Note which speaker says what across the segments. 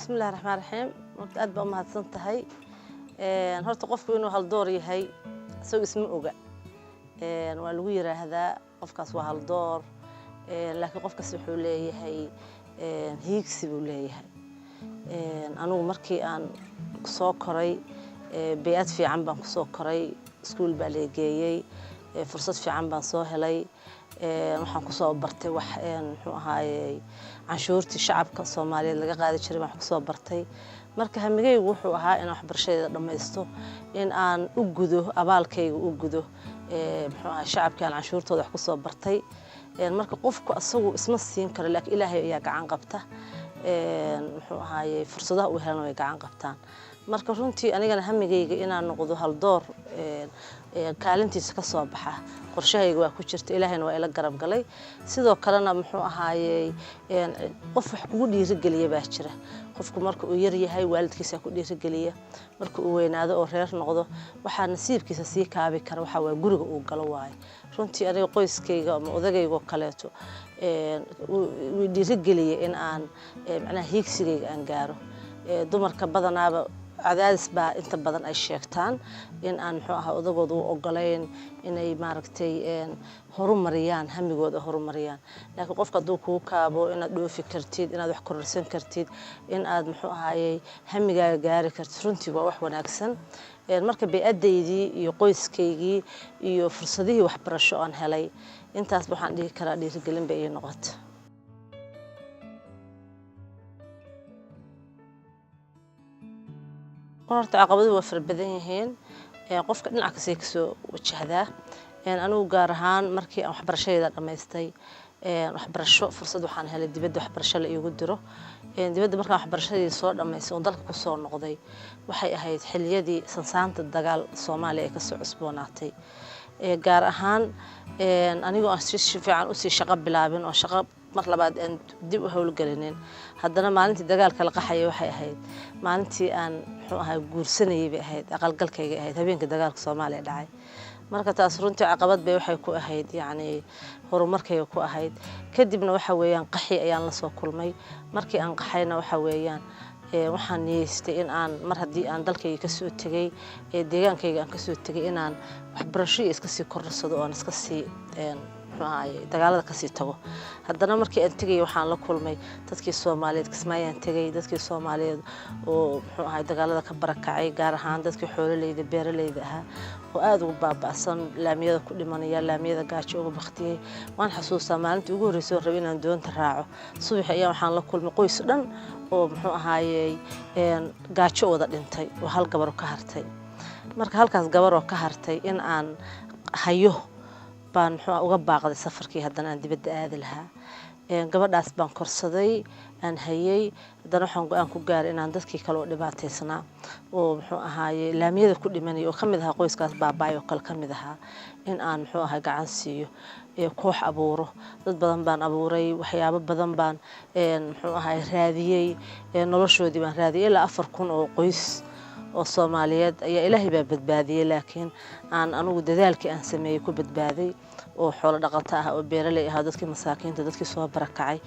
Speaker 1: Bismillahi raxmaan raxiim. Horta aad baa u mahadsan tahay. Horta qofku inuu haldoor yahay isagu isma oga. Waa lagu yiraahdaa qofkaas waa haldoor, laakiin qofkaas wuxuu leeyahay hiigsi buu leeyahay. Anigu markii aan soo koray, bey'ad fiican baan kusoo koray, iskuul baa la geeyey, fursad fiican baan soo helay. Waxaan kusoo bartay wax, muxuu ahaayey, canshuurtii shacabka Soomaaliyeed laga qaadi jiray baan wax kusoo bartay. Marka hamigaygu wuxuu ahaa inaan waxbarashadeeda dhammaysto, in aan u gudo abaalkayga, u gudo, muxuu ahaa, shacabkii aan canshuurtooda wax kusoo bartay. Marka qofku asagu isma siin karo, laakiin Ilaahay ayaa gacan qabta, muxuu ahaayey, fursadaha uu helana way gacan qabtaan. Marka runtii anigana hamigayga inaan noqdo haldoor kaalintiisa ka soo baxa qorshahayga waa ku jirta, Ilaahayna waa ila garab galay. Sidoo kalena, muxuu ahaayey, qof wax kugu dhiirigeliya baa jira. Qofku marka uu yar yahay waalidkiisa ku dhiirigeliya, marka uu weynaado oo reer noqdo waxaa nasiibkiisa sii kaabi kara waxaa waa guriga uu galo waayo. Runtii aniga qoyskayga ama odagayga oo kaleeto wuu dhiirigeliyay in aan macnaha hiigsigayga aan gaaro. Dumarka badanaaba cadaadis baa inta badan ay sheegtaan in aan, muxuu ahaa, odagooda u ogolayn inay, maaragtay, horumariyaan hamigooda, horumariyaan. Laakiin qofka hadduu kuu kaabo inaad dhoofi kartid, inaad wax kororsan kartid, in aad, muxuu ahaayey, hamigaaga gaari kartid, runtii waa wax wanaagsan. Marka bey'adaydii iyo qoyskaygii iyo fursadihii waxbarasho aan helay, intaas waxaan dhihi karaa dhiirigelin bay ii noqota. Horta caqabaduhu waa fara badan yihiin, qofka dhinac kastay kasoo wajahdaa. Anigu gaar ahaan markii aan waxbarashadeeda dhammaystay, waxbarasho fursad waxaan helay dibadda waxbarasho la iigu diro. Dibadda markaan waxbarashadii soo dhammaystay oo dalka kusoo noqday, waxay ahayd xilliyadii sansaanta dagaal Soomaaliya ay kasoo cusboonaatay. Gaar ahaan anigoo aan si fiican usii shaqo bilaabin oo shaqo mar labaad aan dib u howlgelinin, haddana maalintii dagaalka la qaxayay waxay ahayd maalintii aan, muxuu ahaa, guursanayay bay ahayd, aqalgalkayga ahayd habeenka dagaalka Soomaaliya dhacay. Marka taas runtii caqabad bay waxay ku ahayd, yacni, horumarkayga ku ahayd. Kadibna waxa weeyaan qaxi ayaan la soo kulmay. Markii aan qaxayna, waxa weeyaan waxaan niyeystay in aan mar haddii aan dalkayga kasoo tegay, deegaankayga aan kasoo tegay, inaan waxbarasho iyo iska sii kororsado oo aan iska sii, muxuu ahaye, dagaalada kasii tago. Haddana markii aan tegay waxaan la kulmay dadkii Soomaaliyeed. Kismaayaan tegay, dadkii Soomaaliyeed oo, muxuu ahay, dagaalada ka barakacay, gaar ahaan dadkii xoololeyda, beeraleyda ahaa oo aada ugu baaba'san, laamiyada ku dhimanaya, laamiyada gaajo uga baktiyey. Waan xasuustaa maalintii ugu horreysay oo rabay inaan doonta raaco subaxi ayaa waxaan la kulmay qoys dhan oo, muxuu ahaayey, gaajo wada dhintay oo hal gabar ka hartay. Marka halkaas gabar oo ka hartay in aan hayo baan, muxuu, uga baaqday safarkii haddana aan dibadda aadi lahaa. Gabadhaas baan korsaday, aan hayay. Haddana waxaan go'aan ku gaaray inaan dadkii kale oo dhibaataysnaa oo, muxuu ahaaye, laamiyada ku dhimanaya oo ka mid ahaa qoyskaas baaba'ay oo kale ka mid ahaa in aan, muxuu ahay, gacan siiyo, koox abuuro. Dad badan baan abuuray, waxyaabo badan baan, muxuu ahay, raadiyey, noloshoodii baan raadiyey. Ilaa 4000 oo qoys oo Soomaaliyeed ayaa Ilaahay baa badbaadiyey, laakiin aan anugu dadaalkii aan sameeyey ku badbaaday, oo xoolo dhaqato ah oo beeraley ahaa, dadkii masaakiinta, dadkii soo barakacay.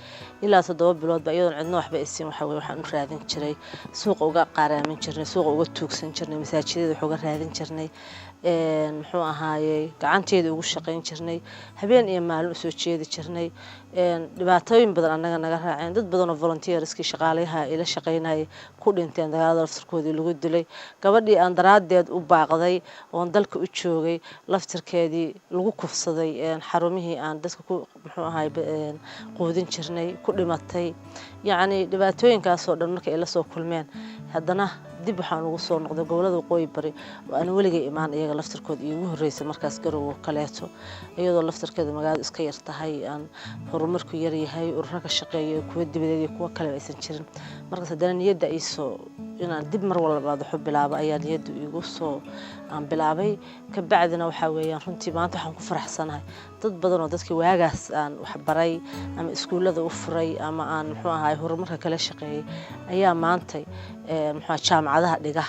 Speaker 1: Ilaa 7 bilood ba iyadoon cidna waxba isiin, waxa weye, waxaan u raadin jiray, suuqa uga qaaraamin jirnay, suuqa uga tuugsan jirnay, masaajidada wax uga raadin jirnay, muxuu ahaayey, gacanteeda ugu shaqayn jirnay, habeen iyo maalin usoo jeedi jirnay. Dhibaatooyin badan annaga naga raaceen, dad badan oo volunteerskii, shaqaalayaha ila shaqaynayay, ku dhinteen dagaalada laftirkoodii lagu dilay. Gabadhii aan daraaddeed u baaqday oon dalka u joogay laftirkeedii lagu kufsaday xarumihii aan dadka ku, muxuu ahaay, quudin jirnay, ku dhimatay. Yacni dhibaatooyinkaasoo dhan markay ila soo kulmeen, haddana dib waxaan ugu soo noqday gobolada Waqooyi Bari oo aan weligay imaan, iyaga laftirkooda iigu horreysay markaas Garow oo kaleeto, iyadoo laftirkeeda magaaladu iska yar tahay, aan horumarku yaryahay, ururo ka shaqeeyo kuwa dibadeed iyo kuwo kaleba aysan jirin. Markaas haddana niyadda iisoo inaan dib mar walbaad waxu bilaabo ayaa niyadda iigu soo aan bilaabay. Kabacdina waxaa weeyaan runtii maanta waxaan ku faraxsanahay dad badan oo dadkii waagaas aan waxbaray ama iskuullada u furay ama aan, muxuu ahaay, horumarka kala shaqeeyay ayaa maantay, muxuu, jaamacadaha dhiga.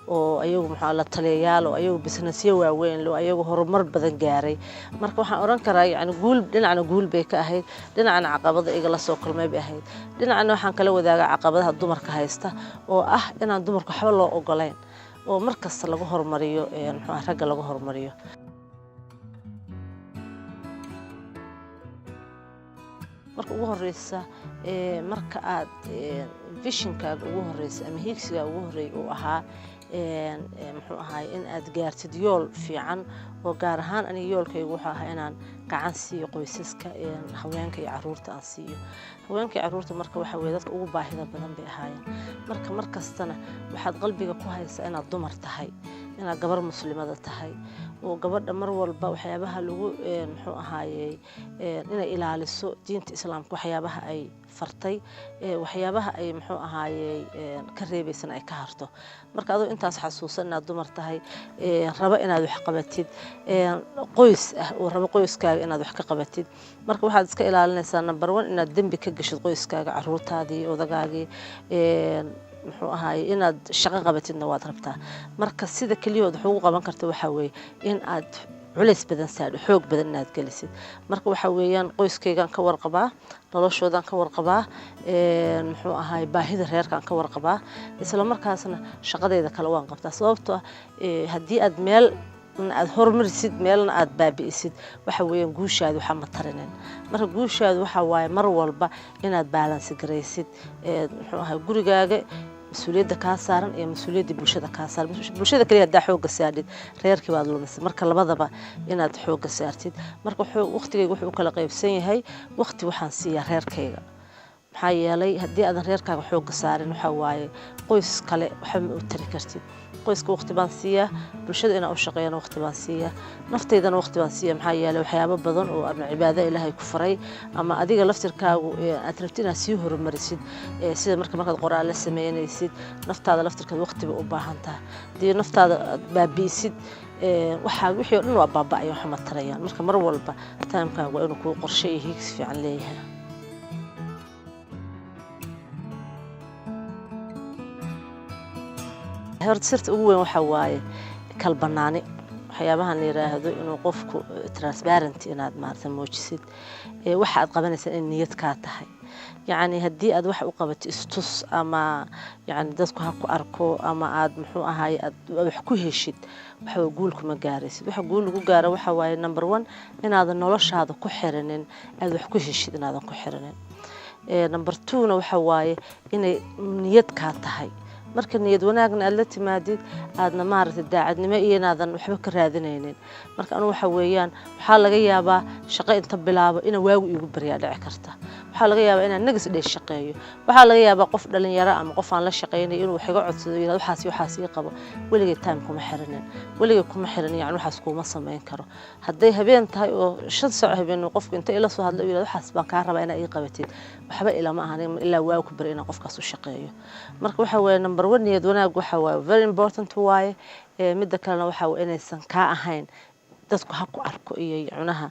Speaker 1: Oo ayagu muxuu la taliyayaal oo ayagu businessyo waaweyn loo ayagu horumar badan gaaray. Marka waxaan oran karaa, yacni, guul dhinacna guul bay ka ahayd, dhinacna caqabada igala soo kulmay bay ahayd. Dhinacna waxaan kala wadaagaa caqabadaha dumarka haysta, oo ah inaan dumarka waxba loo ogolayn oo mar kasta lagu horumariyo, muxuu ragga lagu horumariyo. Marka ugu horeysa, marka aad visionkaaga ugu horeysa ama hiigsigaaga ugu horreeya uu ahaa, muxuu ahaay, in aad gaartid yool fiican, oo gaar ahaan aniga yoolkaygu wuxuu ahaa inaan gacan siiyo qoysaska, haweenka iyo caruurta aan siiyo. Haweenka iyo caruurta marka waxa weye dadka ugu baahida badan bay ahaayeen. Marka mar kastana waxaad qalbiga ku haysaa inaad dumar tahay, inaad gabar Muslimada tahay, oo gabadha mar walba waxyaabaha lagu, muxuu ahaayey, inay ilaaliso diinta Islaamka, waxyaabaha ay fartay, waxyaabaha ay, muxuu ahaayey, ka reebaysana ay ka harto. Marka adoo intaas xasuusan inaad dumar tahay, rabo inaad wax qabatid, qoys ah oo rabo qoyskaaga inaad wax ka qabatid, marka waxaad iska ilaalinaysaa, number one, inaad dembi ka gashid qoyskaaga, caruurtaadii, odagaagii, muxuu ahaay, inaad shaqo qabatidna waad rabtaa. Marka sida keliyood wax ugu qaban karta waxaa weeye in aad culays badan saadho, xoog badan inaad gelisid. Marka waxa weeyaan qoyskaygaan ka warqabaa, noloshoodaan ka warqabaa, muxuu ahaay, baahida reerkaan ka warqabaa, isla markaasna shaqadayda kale waan qabtaa. Sababtoo ah haddii aad meel aad horumarisid, meelna aad baabi'isid, waxa weeyaan guushaadu waxa ma tarinin. Marka guushaadu waxa waaye mar walba inaad balance garaysid, muxuu ahay, gurigaaga mas-uuliyadda kaa saaran iyo mas-uuliyadda bulshada kaa saaran. Bulshada kaliya haddaa xoogga saadhid, reerkii baad lumisay. Marka labadaba inaad xoogga saartid. Marka waqtigayga wuxuu u kala qaybsan yahay: waqti waxaan siiyaa reerkayga, maxaa yeelay haddii aadan reerkaaga xoogga saarin, waxa waaye qoys kale waxba ma u tari kartid. Qoyska waqti baan siiyaa, bulshada inaan u shaqeeyana waqti baan siiyaa, naftaydana waqti baan siiyaa, maxaa yeelay waxyaabo badan oo ama cibaado Ilaahay ku faray ama adiga laftirkaagu aad rabtid inaad sii horumarisid, sida marka markaad qoraal la sameynaysid, naftaada laftirkeed waqti bay u baahan tahay. Haddii naftaada aad baabi'isid, waxaa wixii oo dhan waa baaba'aya, waxa ma tarayaan. Marka mar walba timekaagu waa inuu kuu qorshe iyo hiigsi fiican leeyahay. Horta sirta ugu weyn waxaa waaye kalbanaani, waxyaabahan la yiraahdo inuu qofku transparent, inaad maarata muujisid waxa aad qabanaysaa in niyad kaa tahay. Yacni haddii aad wax u qabato istus ama yacni dadku ha ku arko ama aad, muxuu ahaay, aad wax ku heshid, waxa guul kuma gaaraysid. Waxa guul lagu gaaro waxa waaye, number one, inaadan noloshaada ku xirinin aad wax ku heshid, inaadan ku xirinin. Number two-na waxa waaye inay niyad kaa tahay. Marka niyad wanaagna aad la timaadid, aadna maaragtay daacadnimo iyo inaadan waxba ka raadinaynin. Marka anugu waxa weeyaan waxaa laga yaabaa shaqo inta bilaabo ina waagu iigu baryaa dhici karta. Waxaa laga yaabaa inaan next day shaqeeyo. Waxaa laga yaabaa qof dhalinyaro ama qof aan la shaqeynayo inuu wax iga codsado, yirahdo waxaas iyo waxaas ii qabo. Weligay time kuma xirinin, weligay kuma xirinin, yacni waxaas kuuma samayn karo. Hadday habeen tahay oo 5 saac habeen qofku inta ila soo hadla yirahdo waxaas baan kaa rabaa inaa ii qabatid, waxba ilama ahan ilaa waagu ku bari inaan qofkaas u shaqeeyo. Marka waxa weeye, number one, niyad wanaag waxa waaye very important waaye. Midda kalena waxa waaye inaysan kaa ahayn dadku ha ku arko iyo cunaha,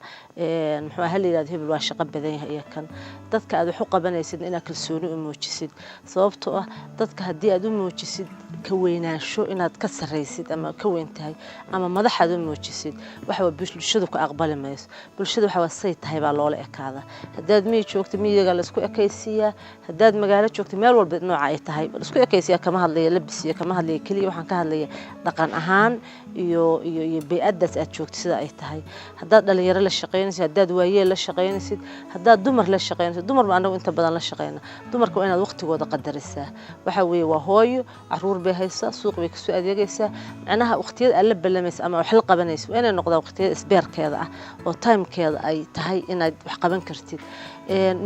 Speaker 1: muxuu ha la yidhahdo hebel waa shaqo badan yahay iyo kan. Dadka aad wax u qabanaysid inaad kalsooni u muujisid, sababtoo ah dadka haddii aad u muujisid ka weynaansho, inaad ka sarraysid ama ka weyn tahay ama madaxaad u muujisid, waxa waa bulshadu ku aqbali mayso. Bulshada waxa waa say tahay baa loola ekaada. Haddaad miyi joogto, miyiga laisku ekaysiiyaa. Haddaad magaalo joogto, meel walba nooca ay tahay laisku ekaysiiyaa. Kama hadlaya labisiyo, kama hadlaya keliya, waxaan ka hadlaya dhaqan ahaan iyo bey'addaas aad joogto sida ay tahay. Haddaad dhalinyaro la shaqaynaysid, haddaad waayeel la shaqaynaysid, haddaad dumar la shaqaynaysid, dumar ba anagu inta badan la shaqayna, dumarka waa inaad waqtigooda qadarisaa. Waxa weeye waa hooyo, caruur bay haysaa, suuq bay kasoo adeegaysaa. Macnaha waqtiyada aad la balamaysa ama wax la qabanaysa waa inay noqdaan waqtiyada isbeerkeeda ah oo timekeeda ay tahay inaad wax qaban kartid.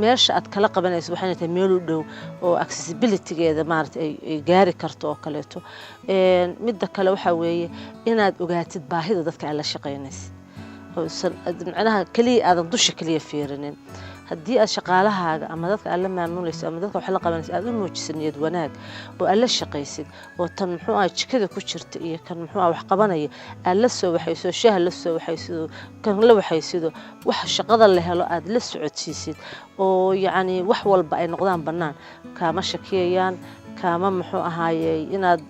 Speaker 1: Meesha aad kala qabanayso waxay tahay meel u dhow oo accessibilitygeeda maaragtay ay gaari karto oo kaleeto. Midda kale waxaa weeye inaad ogaatid baahida dadka aad la shaqaynaysid, oosan macnaha keliya aadan dusha keliya fiirinin. Haddii aad shaqaalahaaga ama dadka aad la maamulayso ama dadka wax la qabanayso aad u muujisid niyad wanaag oo aad la shaqaysid, oo tan, muxuu ah, jikada ku jirta iyo kan, muxuu ah, wax qabanaya aad la soo waxayso, shaaha la soo waxaysido, kan la waxaysido, wax shaqada la helo aad la socodsiisid, oo yacni wax walba ay noqdaan bannaan, kaama shakiyayaan. Kaama muxuu ahaayey inaad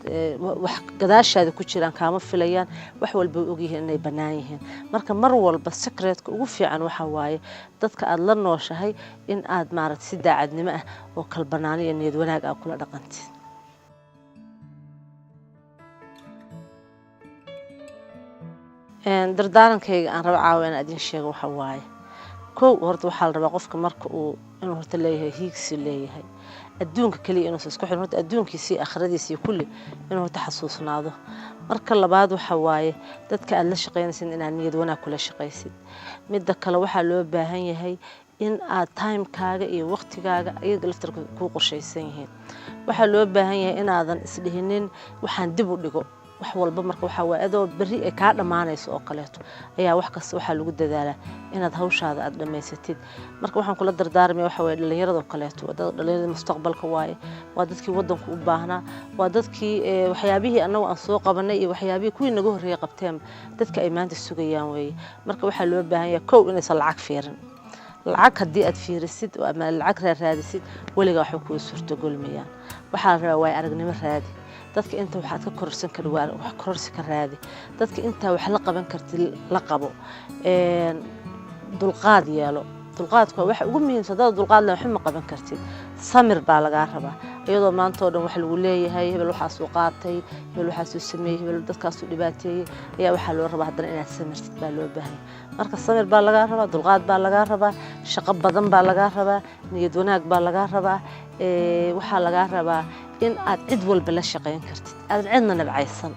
Speaker 1: wax gadaashaada ku jiraan kaama filayaan. Wax walba way ogyihiin inay bannaan yihiin. Marka mar walba secretka ugu fiican waxa waaye dadka aad la nooshahay in aad maaragtay si daacadnimo ah oo kalbanaani iyo niyad wanaag ah kula dhaqantid. Dardaarankayga aan rabo caawa inaan idin sheego waxa waaye, kow horta waxaa la rabaa qofka marka uu inuu horta leeyahay hiigsi, leeyahay adduunka keliya inuusan isku xirin, horta adduunkiisa iyo aakhiradiisa iyo kulli inuu horta xasuusnaado. Marka labaad waxa waaye dadka aad la shaqaynaysid inaad niyad wanaag kula shaqaysid. Midda kale waxaa loo baahan yahay in aad timekaaga iyo waqtigaaga iyaga laftarka kuu qorshaysan yihiin. Waxaa loo baahan yahay inaadan isdhihinin waxaan dib u dhigo wax walba. Marka waxaa waaye adoo berri ay kaa dhammaanayso oo kaleeto ayaa wax kasta waxaa lagu dadaalaa inaad hawshaada aad dhammaysatid. Marka waxaan kula dardaarmaya waxa waaye dhallinyarada oo kaleeto, waa dad dhallinyarada mustaqbalka waaye, waa dadkii waddanku u baahnaa, waa dadkii waxyaabihii annagu aan soo qabanay iyo waxyaabihii kuwii naga horreeyay qabteen dadka ay maanta sugayaan weeye. Marka waxaa loo baahan yahay kow inaysan lacag fiirin. Lacag haddii aad fiirisid oo ama lacag raaraadisid, weligaa waxba kuu suurtogolmayaan. Waxaa la rabaa waaya aragnimo raadi. Dadka inta waxaad ka kororsan kari waa wax kororsi ka raadi. Dadka intaa wax la qaban kartid la qabo. Dulqaad yeelo. Dulqaadku waa waxa ugu muhiimsan. Haddaad dulqaad leh waxba ma qaban kartid. Samir baa lagaa rabaa. Iyadoo maanta oo dhan wax lagu leeyahay hebel waxaasuu qaatay, hebel waxaasuu sameeyey, hebel dadkaasuu dhibaateeyey, ayaa waxaa loo rabaa haddana inaad samirtid baa loo baahan yahay. Marka samir baa lagaa rabaa, dulqaad baa lagaa rabaa, shaqo badan baa lagaa rabaa, niyad wanaag baa lagaa rabaa. Waxaa lagaa rabaa in aad cid walba la shaqayn kartid, aadan cidna nabcaysan.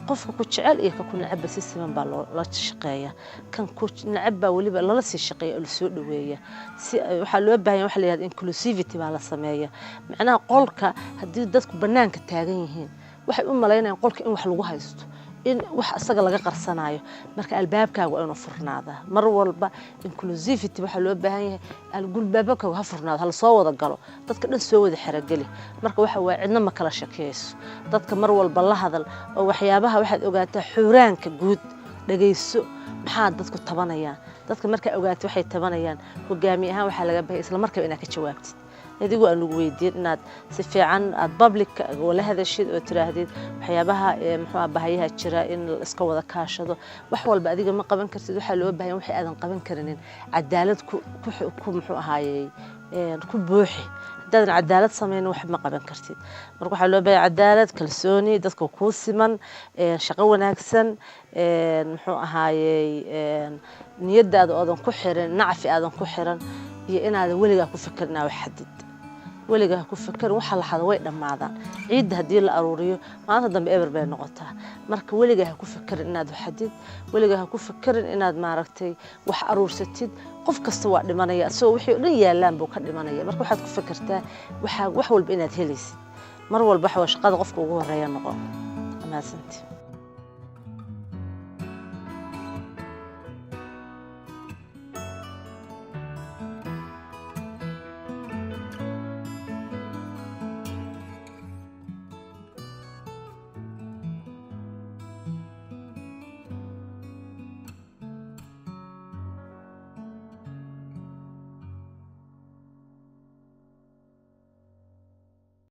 Speaker 1: Qofka ku jecel iyo ka ku necabba si siman baa loola shaqeeya. Kan ku necab baa weliba lala sii shaqeeya oo lasoo dhaweeya. Si waxaa loo baahan yahay waxa la yihahda inclusivity baa la sameeya. Macnaha qolka haddii dadku bannaanka taagan yihiin waxay u malaynayaan qolka in wax lagu haysto, in wax isaga laga qarsanayo. Marka albaabkaaga waa inuu furnaadaa mar walba. Inclusivity waxaa loo baahan yahay albaabkaaga ha furnaado, hala soo wada galo, dadka dhan soo wada xerogeli. Marka waxa waaye cidna ma kala shakeyso. Dadka mar walba la hadal oo waxyaabaha waxaad ogaataa xuuraanka guud dhagayso, maxaa dadku tabanayaan. Dadka markaa ogaato waxay tabanayaan, hogaamiye ahaan waxaa laga bahaya isla markaba inaad ka jawaabtid adigu aan lagu weydiin, inaad si fiican aad public la hadashid oo tiraahdid waxyaabaha muxuu ah bahayaha jira in la iska wada kaashado. Wax walba adiga ma qaban kartid. Waxaa loo baahan waxay aadan qaban karinin cadaalad ku ku muxuu ahaayey ku buuxi. Haddaadan cadaalad samaynin wax ma qaban kartid. Marka waxaa loo baahan cadaalad, kalsooni, dadka kuu siman, shaqo wanaagsan, muxuu ahaayey niyadaada oodan ku xirin nacfi aadan ku xiran, iyo inaadan weligaa ku fekerin aa wax xadid. Weligaa ku fekerin waxa la xado way dhammaadaan. Ciidda haddii la aruuriyo maanta dambe eber bay noqotaa. Marka weligaa ha ku fekerin inaad wax xadid, weligaa ha ku fekerin inaad maaragtay wax aruursatid. Qof kasta waa dhimanaya, isagoo wixii oo dhan yaallaan buu ka dhimanaya. Marka waxaad ku fekertaa waxaa wax walba inaad helaysid mar walba. Waxa waa shaqada qofka ugu horreeya noqo. Mahadsantii.